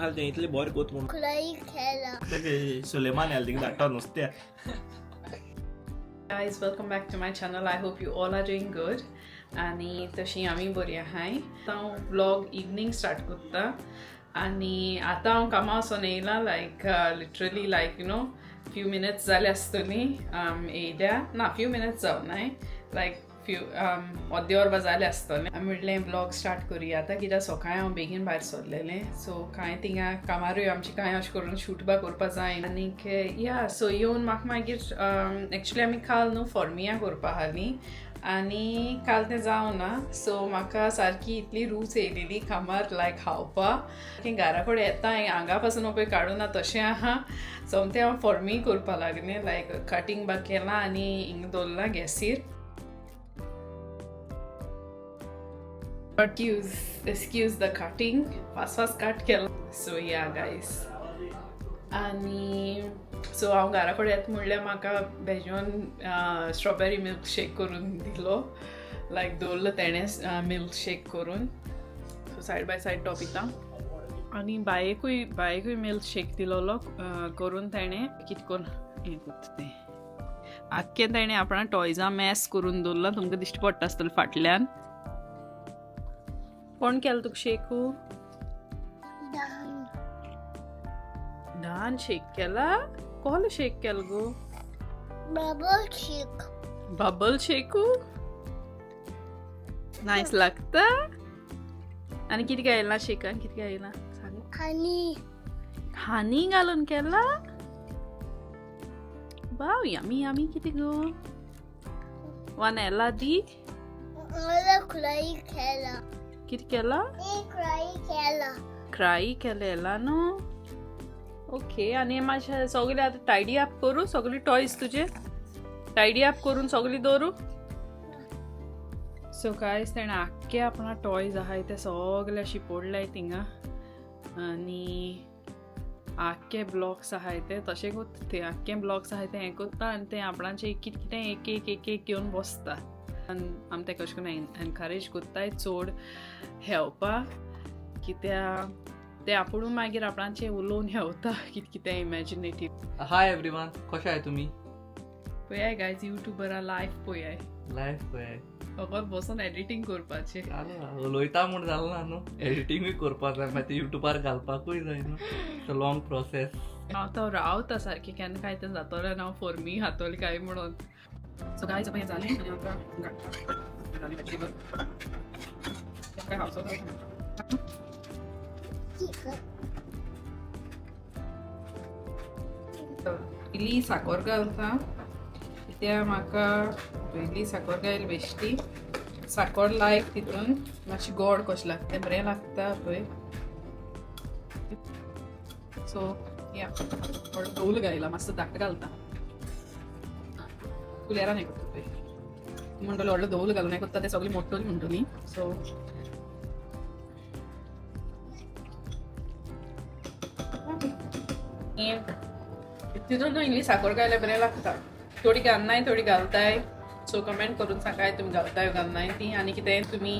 आहा तें इतलें बरें कोत म्हणून सुलेमान येयला थिंगा धाडटा नुस्त्या. Guys, welcome back to my channel. I hope you all are doing good. आनी तशी आमी बरी आहाय. आतां हांव व्लॉग इवनींग स्टार्ट करता आनी आतां हांव कामां वचोन येयलां, like literally like you know few minutes जाले आसतली येयल्या ना, फ्यू मिनट्स जावनाय, लायक फ्यू अर्दे वर जालें आसतलें. हांवें म्हणलें व्लॉग स्टार्ट करुया आतां, कित्याक सकाळीं हांव बेगीन भायर सरलेलें. सो कांय थिंगा कामारूय आमचें कांय अशें करून शूट बा करपा जाय आनीक या. सो येवन म्हाका मागीर एक्चुली आमी काल न्हू फॉर्मिया करपा आहली आनी काल तें जावना. सो म्हाका सारकी इतली रूच येयलेली कामार लायक खावपा की घरा कडेन येता हांगा पासून पळय काडूं ना तशें आहा. सोमतें हांव फॉर्मी करपा लागलें, लायक कटींग बा केलां आनी हिंगा दवरलां गॅसीर. Excuse the cutting, fast fast cut केला. सो या गायस, आनी सो हांव घरा कडेन येता म्हणल्यार म्हाका बेजोन स्ट्रॉबेरी मिल्क शेक करून दिलो, लायक दवरलो तेणें मिल्क शेक करून. सो सायड बाय सायड तो पिता आनी बायेकूय मिल्क शेक दिलोलो करून तेणें. कितें करून हें करता तें आख्खें तेणें आपणा टॉयजां मॅस करून दवरलां, तुमकां दिश्टी पडटा आसतलें फाटल्यान. कोण केलो तुका शेकू? डान शेक केला? कोलो शेक केलो गो? बबल शेक. बबल शेकू नायस लागता. आनी कितें घायलां शेकान? कितें घायलां सांग. हनी. हनी घालून केला? वाव, यमी यमी. कितें गो? वनेला दी. क्राई केला. कितें केला? क्राई केला. क्राई केलेला न्हू? ओके. आनी मातशें सगळें आतां टायडी अप करूं, सगळी टॉयज तुजे टायडी अप करून सगळी दवरूं. सो गायज, तेणें आख्खे आपणा टॉयज आहाय ते सगळे शिपोडल्याय थिंगा आनी आख्खे ब्लॉक्स आहाय ते तशें कोत्ता ते, आख्खे ब्लॉक्स आहाय ते हें कोत्ता आनी ते आपणाचे कितें कितें एक एक एक एक घेवन बसता. आनी आमी तेका अशें करून एनकरेज कोत्ताय चड हेवपा, कित्याक ते आपूण मागीर आपणाचें उलोवन हेवता कितें कितें इमॅजिनेटीव. हाय एवरीवन, कशे आहाय तुमी? पळयाय गायज, युट्यूबरा लायफ पळयाय. लायफ पळय. फकत बसून एडिटींग करपाचें. जालें उलयता म्हूण जालें ना न्हू, एडिटींगूय करपा जाय, मागीर युट्यूबार घालपाकूय जाय न्हू. It's a long process. हांव तो रावता सारकें केन्ना काय तें जातलें आनी हांव फोर्मी खातोलें काय म्हणून. सो गायज, हें जालें आनी आतां काय हांव इल्ली साकर घालता, कित्याक म्हाका इल्ली साकर घायल बेश्टी साकर लायक तितून मातशी गोड कशें लागता, बरें लागता पळय. सो या, थोडो दोल घायला, मातसो धाकटो घालता, कुलेरान हें करता पळय. म्हणटलो व्हडलो दोल घालून हें करता तें सगळें मोडटली म्हणटली. सो तितून न्हू इल्ली साकर घायल्यार बरें लागता. थोडी घालनाय, थोडी घालताय. सो कमेंट करून सांगाय तुमी घालताय घालनाय ती आनी कितें तुमी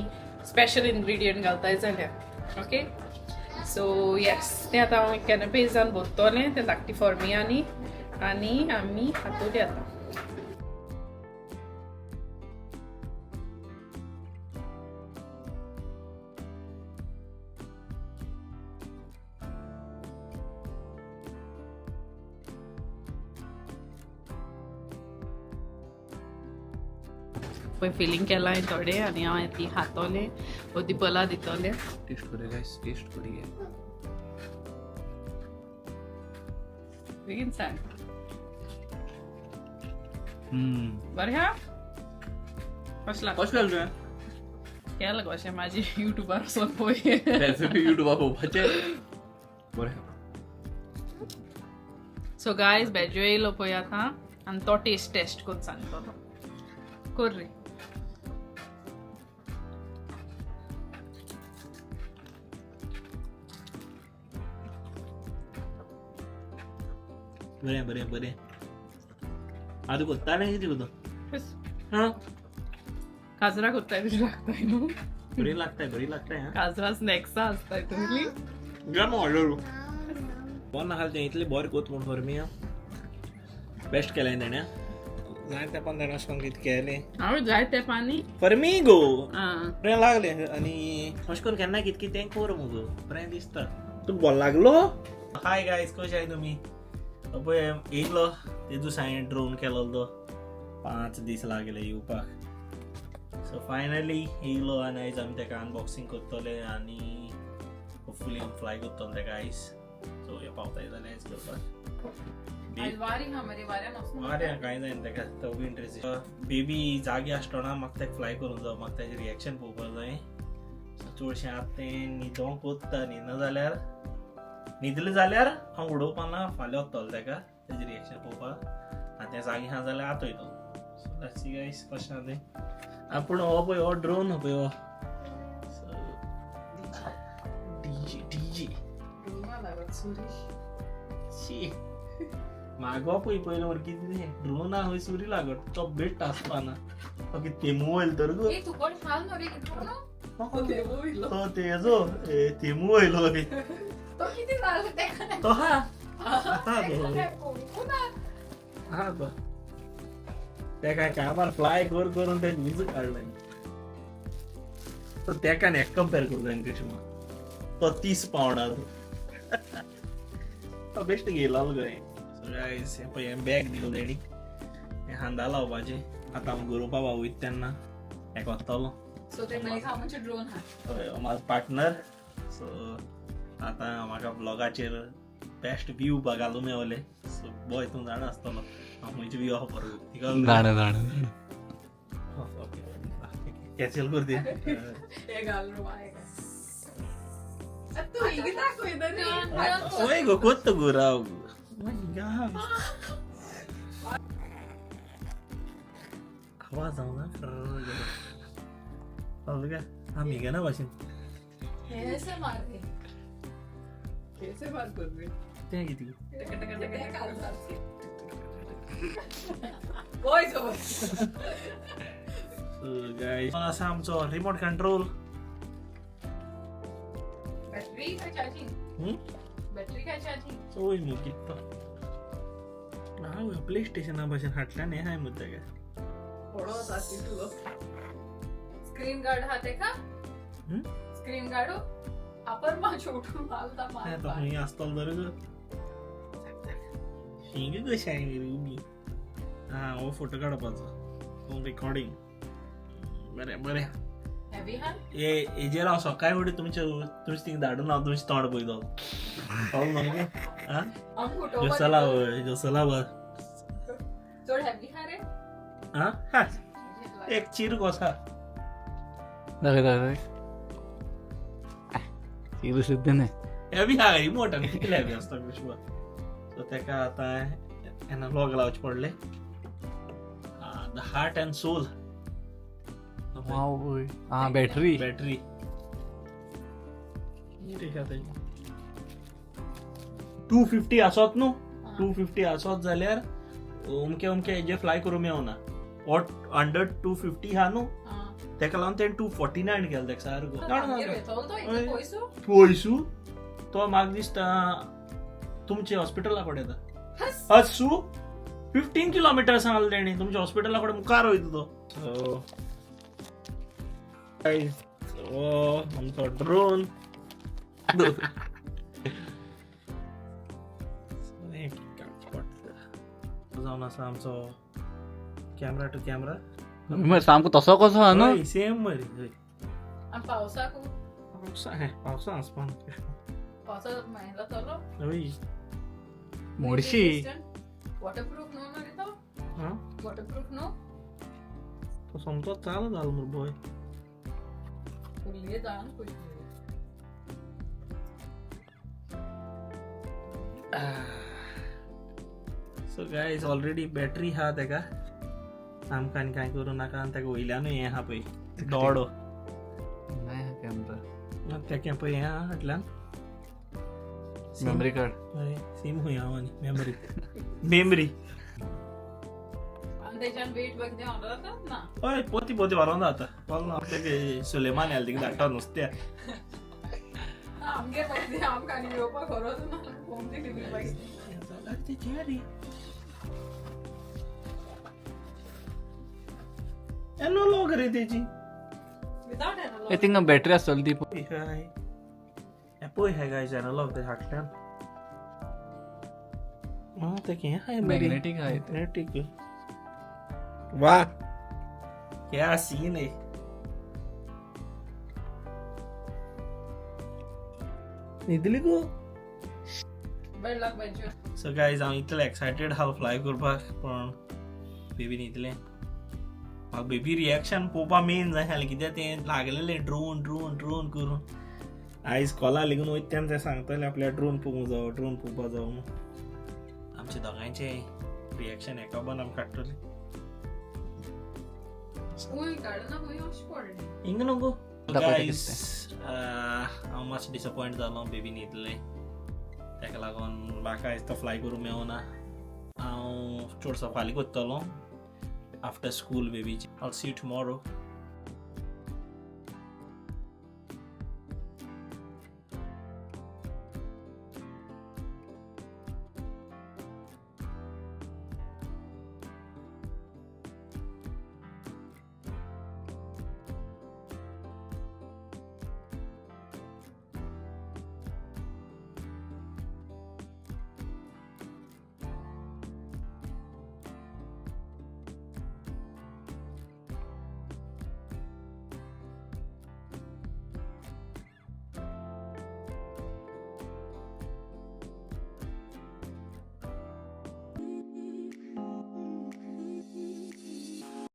स्पेशल इन्ग्रिडियंट घालताय जाल्यार. ओके, सो येस, तें आतां हांव कॅनपेजान भरतलें तें धाकटी फॉर्मियांनी आनी आमी खातोली आतां. पळय फिलींग केलां हांवें थोडें आनी हांव ती खातोलें, ओदी पला दितोलें. टेस्ट करूया गायस, टेस्ट करूया. बेगीन सांग. बरें हा, कशें लागता? कशें जालें तुवें? केलां कशें म्हाजी युट्यूबार वचोन पळय. रेसिपी युट्यूबार पळोवपाचें. बरें. सो गायज, बेजो येयलो पळय आतां आनी तो टेस्ट टेस्ट करून सांगतलो. कर रे. बरें बरें बरें. आतां कोत्ता कितें कोत्ता? हां, काजरा कोत्ताय तशें लागताय न्हू? बरी लागताय, बरी लागताय. हां, काजरा स्नॅक्सां आसताय तुमली. गेम ऑर्डर कोण नाका तें इतलें बरें कोत म्हूण फॉर मी. बेस्ट केलें तेणें. जाय तेंपान तेणें अशें करून कितें केलें. हांव जाय ते पानी. फॉर मी गो. आं. बरें लागलें आनी अशें करून केन्ना कितें कितें कर मुगो, बरें दिसता. तुका बरो लागलो. हाय गायज, कशें आहाय तुमी? पळय येयलो ते दिसा हांवें ड्रोन केलो तो 5 दीस लागले येवपाक. सो फायनली येयलो आनी आयज आमी तेका अनबॉक्सिंग करतले आनी होपफुली आमी फ्लाय करतले तेका आयज. सो हे पावताय जाल्यार आयज करपाक. आयज वारी हा मरे, वाऱ्यान वचूं. वाऱ्या कांय जायना तेका, तो इंट्रस्ट. बेबी जागे आसतना म्हाका तेका फ्लाय करूंक जाय, म्हाका तेजें रिएक्शन पळोवपाक जाय. सो चडशें आतां तें न्हिदोंक वता, न्हिदना जाल्यार, न्हिदलें जाल्यार हांव उडोवपा ना, फाल्यां वतलो तेका तेजें रिएक्शन पळोवपाक. आनी तें जागे आहा जाल्यार आतां वयतलो. सो let's see guys कशें आहा तें. पूण हो पळय हो ड्रोन हो पळय हो. So DG DG. शी मागो पळय पयलीं मरे कितें तें ड्रोन आहा सुरी लागत तो बेस्ट आसपा ना. ओके तेमू वयलो तर गो. ए तूं कोण हाल न्हू रे ड्रोन? तो तेजो तेमू वयलो. तो कितें जालें तेका? तो हा आहा तो हा तो तेका कामार फ्लाय कर करून ते वीज काडलें. तो तेका आनी हेका कंपेर करूं जाय कशें. तो 30 पावंडा तो बेश्ट घेयलो गो. सो गायज हें पळय हें बॅग दिलो तेणी, हें हांदा लावपाचें. आतां आमी गोरोवपा वयता तेन्ना हें वतलो. सो ते मागीर हांव ड्रोन हा. हय, हो म्हाजो पार्टनर. सो आतां म्हाका ब्लॉगाचेर बेस्ट व्यू घालूंक मेवले. सो बॉय तूं जाणा आसतलो हांव खंयचे व्यू आहा परत. जाणा जाणा जाणा. ओके कॅन्सल कर दी. हे घाल रू. तूं हिंगा दाखयता रे. वय गो कोत्त गो राव गो. आवाज जावना काय आमी घेना भाशेन. कैसे मार रे, कैसे बात कर रही? तें कितें? टक टक टक टक. वय सोबत. सो गायज आसा आमचो रिमोट कंट्रोल. बॅटरी काय चार्जिंग? बॅटरी काय चार्जिंग? चोय मु कितें तो. हांव प्ले स्टेशना भाशेन हाडल्यान हें हाय मुद्दे काय. थोडो तितलो स्क्रीन गार्ड हा तेका. स्क्रीन गार्ड आपण मा छोटू मालता. तें तो मार. खंय आसतलो तर गो. हिंग कशें हांवें उबी. आं हो फोटो काडपाचो, हो रिकॉर्डिंग. बरें बरें. हेवी हा. हे हेजेर हांव सकाळी फुडें तुमचे तुमचे थिंग धाडून हांव तुमचें तोंड पळयतलो. कळ्ळें न्हू? आं. आम फोटो. जोसला हय जोसला बर. चड हेवी हा रे. आं हा एक चीर कसो. दाखय दाखय, चिरू सुद्दां न्हय. हेवी हा रिमोट आनी कितले हेवी आसता विश्वा. सो तेका आतां एनालॉग लावचें पडलें. The heart and soul. आवय आं बॅटरी. बॅटरी 250 आसत न्हू, 250 आसत जाल्यार अमके अमके हेजे फ्लाय करूं मेवना. वॉट अंडर 250 हा न्हू, तेका लागून तेणें 249 केलें तेका सारको. पयसू तो म्हाका दिसता तुमच्या हॉस्पिटला कडेन येता. हसू 15 किलोमिटर सांगलें तेणी, तुमच्या हॉस्पिटला कडेन मुखार वयता तो. सो हो आमचो ड्रोन. जावन आसा आमचो कॅमरा टू कॅमरा. मरे सामको तसो कसो हा न्हू. सेम मरे हय. पावसाक? पावसा पावसा आसपाना. पावसाक हें जातलो. हय. मोडशी. वॉटरप्रूफ न्हू मरे तो? आं. वॉटरप्रूफ न्हू? तो सोमतो चालू जालो मरे बॉय. फुल्ली जाण खुशी. सो गायज ऑलरेडी बॅटरी हा तेका, आमकां आनी कांय करूं नाका. आनी तेका वयल्यानूय हें आहा पळय दोडो. नाही हा कॅमेरा. तेका पळय हें आहा फाटल्यान. Memory card. हय सीम खंय आहा आनी मेमरी मेमरी. आनी तेच्यान वेट बघ कितें ऑर्डर जाता ना. हय पोती पोती व्हरोन जाता. हांव तेका सुलेमान येयला थिंगा धाडटा नुस्त्या. आमगे पयशे आमकां आनी येवपाक गरज ना, होम डिलिव्हरी पयशे. एनालॉग रे तेजी. Without analogue. ए, थिंगा बॅटरी आसतली ती. हाय, पळय हाय गायज, एनालॉग ते हाटल्यान. आं, ते कितें हाय? मॅग्नेटीक हाय ते. मॅग्नेटीक. वा, क्या सीन है! न्हिदली गो. बेड लाग बेंचर. सो गायज, हांव इतलें एक्सायटेड हांव फ्लाय करपाक, पण बेबी न्हिदलें. म्हाका बेबी रिएक्शन पळोवपा मेन जाय आसलें, कित्याक तें लागलेलें ड्रोन ड्रोन ड्रोन करून. आयज स्कॉला लेगून वयता तेन्ना तें सांगतलें आपल्या ड्रोन पळोवंक जावो, ड्रोन पळोवपा जावो म्हूण. आमचे दोगांयचे रिएक्शन एका बन आमी काडटले. खंय काडना, खंय अशें पडलें. हिंगा न्हू गो. दाखयता. गायज, हांव मातसो डिसअपॉयंट जालो. बेबी न्हिदलें, ताका लागून म्हाका आयज तो फ्लाय करूंक मेवना. हांव चडसो फाल्यां करतलो, आफ्टर स्कूल बेबीची. आल सी टुमोरो.